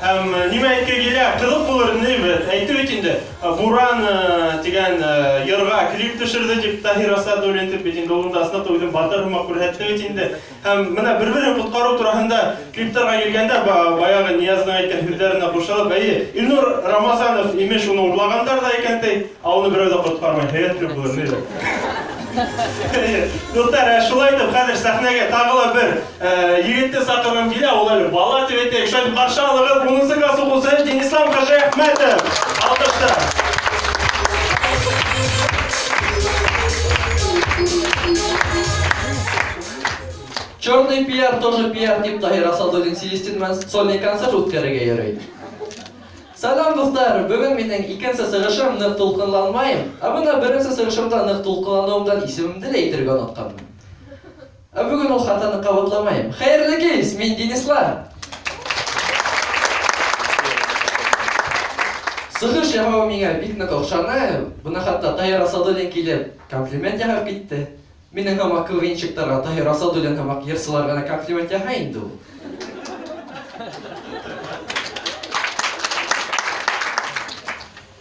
Һәм нимә әйтке килә, ҡыҙыҡ булыр ине бит. Әйтте бит инде, Буран тигән йырға клип төшөрҙө тип Таһир Асадуллин тип бит инде, ул унда ысынлап та үҙен батыр һымаҡ күрһәтте бит инде. Һәм менә бер-берен ҡотҡарыу тураһында клиптарға килгәндә, баяғы Ниязның әйткән һүҙҙәренә ҡушылып, әйе, Илнур Рамазанов имеш уны урлағандар ҙа икән ти, ә уны берәү ҙә ҡотҡармай. Һәйәтле булыр, ни. Дуҫтар, ә шулай итеп хәҙер сәхнәгә тағы ла бер егетте саҡырғым килә, ул әле бала тип әйтәйек. Шулай итеп ҡаршы алығыҙ 10 класс уҡыусыһы Денислам Хажиәхмәтов. Алҡыштар. Черный пиар тоже пиар дип Таһир Асадуллин Селестин менән сольный концерт үткәрергә йөрөй. Сәлам, дуҫтар! Бөгөн минең икенсе сығышым, ныҡ тулҡынланмайым. Ә бына беренсе сығышымда ныҡ тулҡынланыуымдан исемемде лә әйтергә онотҡанмын. Ә бөгөн ул хатаны ҡабатламайым. Хәйерле кис, мин Денислам. Сығыш яһауы миңә бик ныҡ оҡшаны. Бына хатта Таһир Асадуллин килеп комплимент яһап китте. Минең һымаҡ КВНщиктарға Таһир Асадуллин һымаҡ йырсылар ғына комплимент яһай инде ул.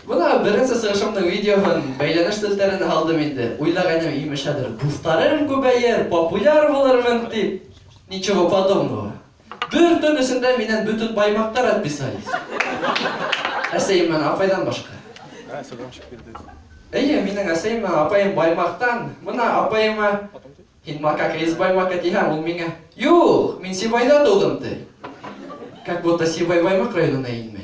Бына беренсе сығышымдың видеоһын бәйләнеш селтәренә һалдым инде. Уйлағайным, имеш, хәҙер дуҫтарым күбәйер, популяр булырмын тип. Ничего подобного. Бер төн эсендә минән бөтөн баймаҡтар отписались. Әсәйем менән апайҙан башҡа. Эйе, минең әсәйем менән апайым Баймаҡтан. Бына апайыма һин макака из Баймака тиһәм, ул миңә: "Юҡ, мин Сибайҙа тыуҙым", ти. Как будто Сибай Баймаҡ районына инмәй.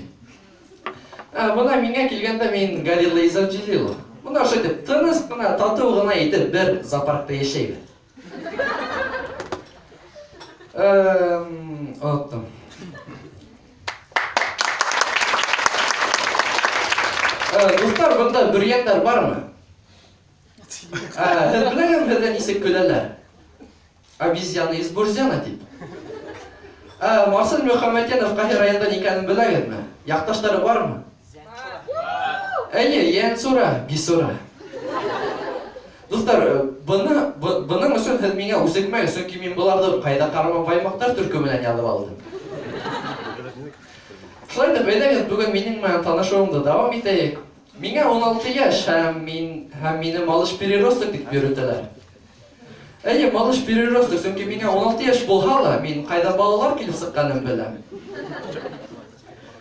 Ә, бына миңә килгәндә, мин горилла из Абдилила. Бына ошо итеп, тыныс ҡына, татыу ғына итеп бер зоопаркта йәшәйбеҙ. Оноттом. Дуҫтар, бында бөрйәндәр бармы? Һеҙ беләгеҙме, беҙҙә нисек көләләр? Обезьяна из Бурзяна тип. Марсель Мөхәммәтьянов ҡайһы райондан икәнен беләгеҙме? Яҡташтары бармы? Әйе, Йәнсура, Бисура. Дуҫтар, быны бының өсөн һеҙ миңә үсекмәгеҙ, сөнки мин быларҙы ҡайҙа ҡарама баймаҡтар төркөмөнән яҙып алдым. Шулай итеп, әйҙәгеҙ, бөгөн минең менән танышыуымды дауам итәйек. Миңә 16 йәш һәм мин һәм мине малыш переросток дип йөрөтәләр. Әйе, малыш переросток, сөнки миңә 16 йәш булһа ла, мин ҡайҙа балалар килеп сыҡҡанын беләм.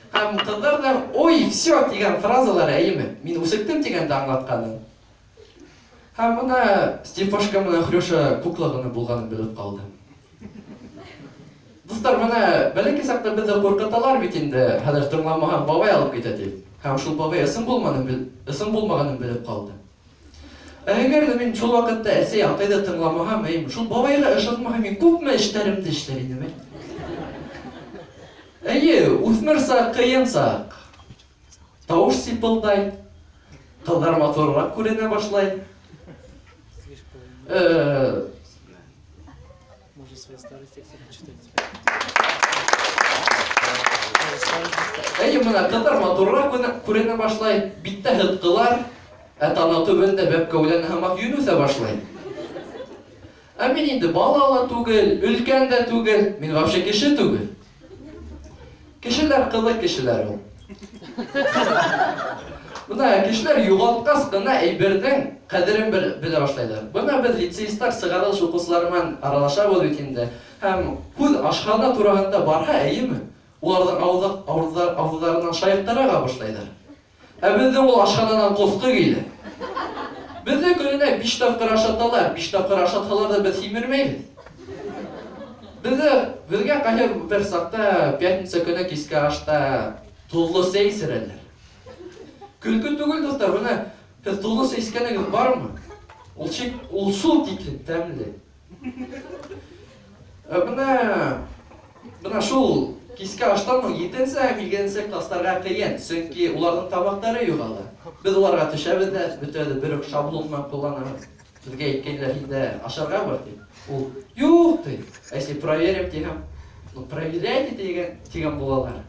Һәм ҡыҙҙарҙың "Ой, все" тигән фразалары, әйеме? Мин үсектем тигәнде аңлатҡанын. Һәм бына Степашка менән Хрюша кукла ғына булғанын белеп ҡалдым. Дуҫтар, бына бәләкәй саҡта беҙҙе ҡурҡыталар бит инде, хәҙер тыңламаһаң, бабай алып китә тип. Һәм шул бабай ысын булманын, ысын булмағанын белеп ҡалдым. Ә әгәр ҙә мин шул ваҡытта әсәй, атайҙы тыңламаһам, әйме, шул бабайға ышанмаһам, мин күпме эштәремде эшләр инем, әй. Әйе, үҫмер саҡ, ҡыйын саҡ. Тауыш сипылдай, ҡыҙҙар матурыраҡ күренә башлай. Әйе, менә ҡыҙҙар матурыраҡ күренә башлай, биттә һытҡылар, ә танау төбөндә бәпкә үләне һымаҡ йөн үҫә башлай. Ә мин инде бала ла түгел, өлкән дә түгел, мин вообще кеше түгел. Кешеләр ҡыҙыҡ кешеләр ул. Бына кешеләр юғалтҡас ҡына әйберҙең ҡәҙерен белә башлайҙар. Бына беҙ лицеисттар сығарылыш уҡыусылары менән аралашабыҙ бит инде. Һәм һүҙ ашхана тураһында барһа, әйеме? Уларҙың ауыҙҙарынан шайыҡтар аға башлайҙар. Ә беҙҙең ул ашхананан ҡоҫҡо килә. Беҙҙе көнөнә 5 тапҡыр ашаталар, 5 тапҡыр ашатһалар ҙа беҙ һимермәйбеҙ. Беҙҙе беҙгә ҡайһы бер саҡта пятница көнө киске ашта тоҙло сәй эсерәләр. Көлкө түгел, дуҫтар, бына һеҙ тоҙло сәй эскәнегеҙ бармы? Ул чик, ул шул тиклем тәмле. Ә бына шул киске аштан һуң етенсе һәм игенсе класстарға ҡыйын, сөнки уларҙың тамаҡтары юғала. Беҙ уларға төшәбеҙ ҙә, бөтәбеҙ бер үк шаблон менән ҡулланабыҙ. Беҙгә әйткәйнеләр, һиндә ашарға бар тип. Ул, юҡ, ти. А если проверим тиһәм, ну проверяйте тигән, тигән булалар.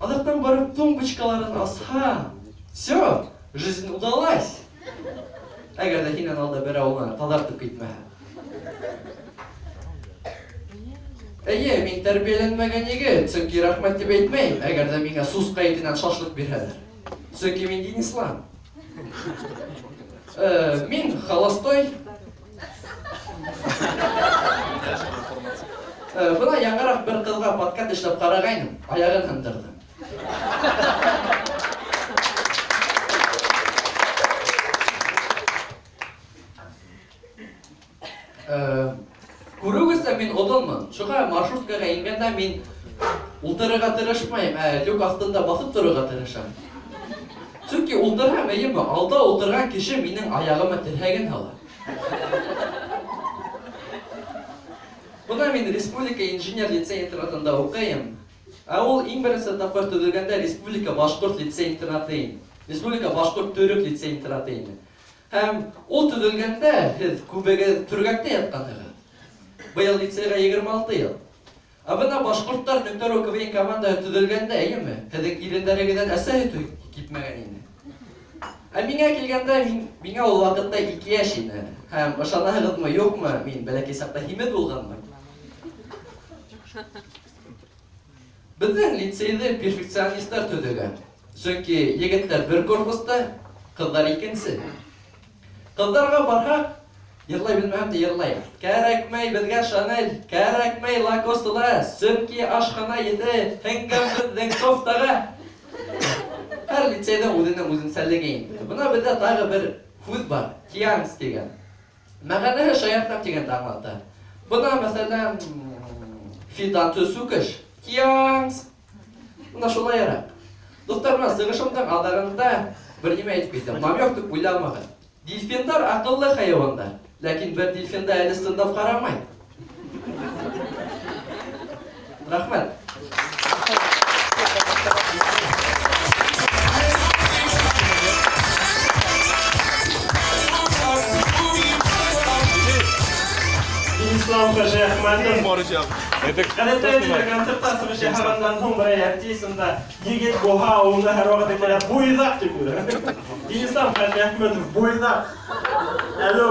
Аҙаҡтан барып тумбочкаларын асһа, все, жизнь удалась. Әгәр ҙә һинән алда берәү уны таҙартып китмәһә. Эйе, мин тәрбиәләнмәгән егет, сөнки рәхмәт дип әйтмәйем, әгәр дә миңа сусҡа итенән шашлык бирһәләр. Сөнки мин Динислам. Мин холостой. Бына яңыраҡ бер ҡыҙға подкат эшләп ҡарағайным, аяғын һындырҙым. Күреүегеҙсә, мин оҙонмон. Шуға маршруткаға ингәндә мин ултырырға тырышмайым, ә люк аҫтында баҫып торорға тырышам. Сөнки ултырһам, эйеме, алда ултырған кеше минең аяғыма терһәген һала. Бына мин Республика инженер лицей-интернатында уҡыйым. Ә ул иң беренсе тапҡыр төҙөлгәндә Республика башҡорт лицей-интернаты ине. Республика башҡорт төрөк лицей-интернаты ине. Һәм ул төҙөлгәндә һеҙ күбегеҙ төргәктә ятҡанһығыҙ. Быйыл лицейға 26 йыл. Ә бына башҡорттар .ru КВН командаһы төҙөлгәндә, эйеме, һеҙҙең ирендәрегеҙҙән әсә һөтө кипмәгән ине. Ә миңә килгәндә, миңә ул ваҡытта 2 йәш ине. Һәм ышанаһығыҙмы, юҡмы, мин бәләкәй саҡта һимеҙ булғанмын. Беҙҙең лицейҙы перфекционисттар төҙөгән. Сөнки егеттәр бер корпуста, ҡыҙҙар икенсе. Ҡыҙҙарға барһаҡ, йырлай белмәһәм дә йырлайым. Кәрәкмәй беҙгә Шанель, кәрәкмәй Лакостыла, сөнки ашхана еҫе һеңгән беҙҙең кофтаға. Һәр лицейҙың үҙенең үҙенсәлеге инде. Бына беҙҙә тағы бер һүҙ бар, тианс тигән. Мәғәнәһе шаяртам тигәнде аңлата. Бына, мәҫәлән, Фидан төсүкеш, тианс. Бына шулайыраҡ. Дуҫтар, бына сығышымдың аҙағында бер нимә әйтеп китәм. Намек тип уйламағыҙ. Дельфиндар аҡыллы хайуандар, ләкин бер дельфинда әле стендап ҡарамай. Рәхмәт. Динислам Хәжиәхмәтов. Ғәҙәттә концертта сығыш яһағандан һуң берәй артистында егет булһа, уны һәр ваҡыт әйтәләр, буйҙаҡ тип. Динислам Хәжиәхмәтов буйҙаҡ. Әле